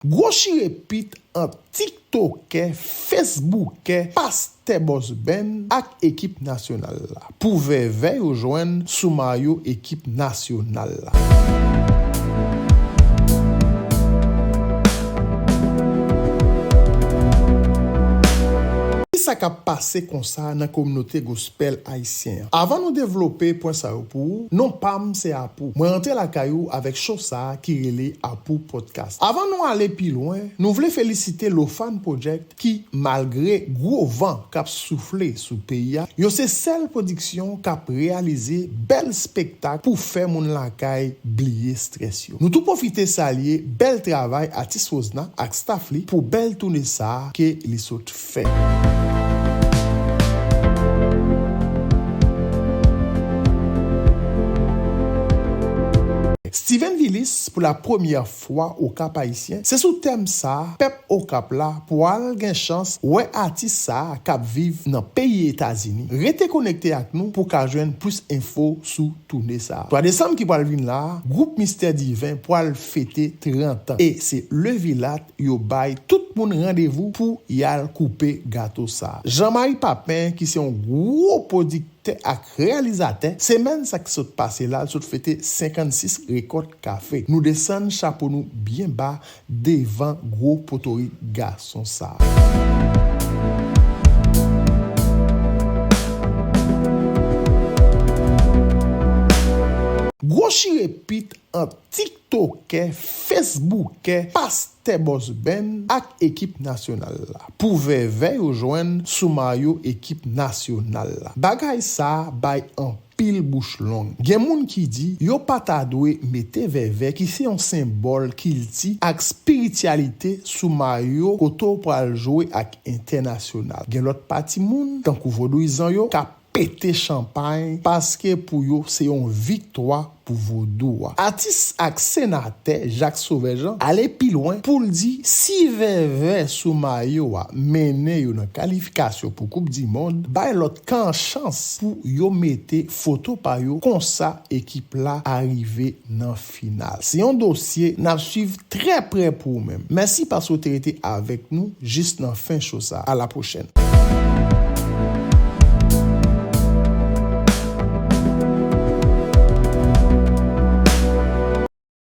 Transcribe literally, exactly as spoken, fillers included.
Gwo chire pit ant tiktokè, fesboukè, pastè Boss Ben ak ekip nasyonal la. Pou vèvè yo jwenn sou mayo ekip nasyonal la. Kisa k ap pase konsa nan kominote gospel ayisyen an? Avan nou devlope pwen sa yo pou ou, non pa m se Apou. Mwen rantre lakay ou avèk cho sa a ki rele Apou Podcast. Avan nou ale pi lwen, nou vle felisite Lofan Project ki, malgre gwo van k ap soufle sou peyi a, yo se sèl pwodiksyon k ap reyalize bèl spektak pou fè moun lakay bliye strès yo. Nou tou pwofite salye bèl travay atis Rosna ak staff li pou bèl toune sa a ke li sot fè. Steven Vilis, pou la premyè fwa Okap Ayisyen, se sou tèm sa a, pèp Okap la pwal gen chans wè atis sa a k ap viv nan peyi Etazini. Rete konekte ak nou pou w ka jwenn plis enfo sou toune sa a. Twa desanm ki pwal vin la a, gwoup Mistè Diven pwal fete trant an. E se Levilat yo bay tout moun randevou pou y al koupe gato sa a. Jean Marie Papin, ki se yon gwo pwodiktè ak reyalizatè, semèn sa ki sot pase la, l sot fete senkannsis rekòt kafe. Nou desann chapo nou byen ba devan gwo potorik gason sa a. Gwo chire pit ant tiktokè, fesboukè, pastè Boss Ben ak ekip nasyonal la. Pou vèvè yo jwenn sou mayo ekip nasyonal la. Bagay sa a bay anpil bouch long. Gen moun ki di yo pa ta dwe mete vèvè ki se yon senbòl kilti ak espirityalite sou mayo kote w pral jwe ak entènasyonal. Gen lòt pati moun, tankou vodouyizan yo, k ap pete chanpay paske pou yo se yon viktwa pou vodou a. Atis ak senatè Jacques Sauveur Jean ale pi lwen pou l di si vèvè sou mayo a mennen yo nan kalifikasyon pou koup di mond, bay lòt kan an chans pou yo mete foto pa yo, konsa ekip la arive nan final. Se yon dosye n ap swiv trè prè pou ou menm. Mèsi paske w te rete avèk nou jis nan fen cho sa. A la pwochèn.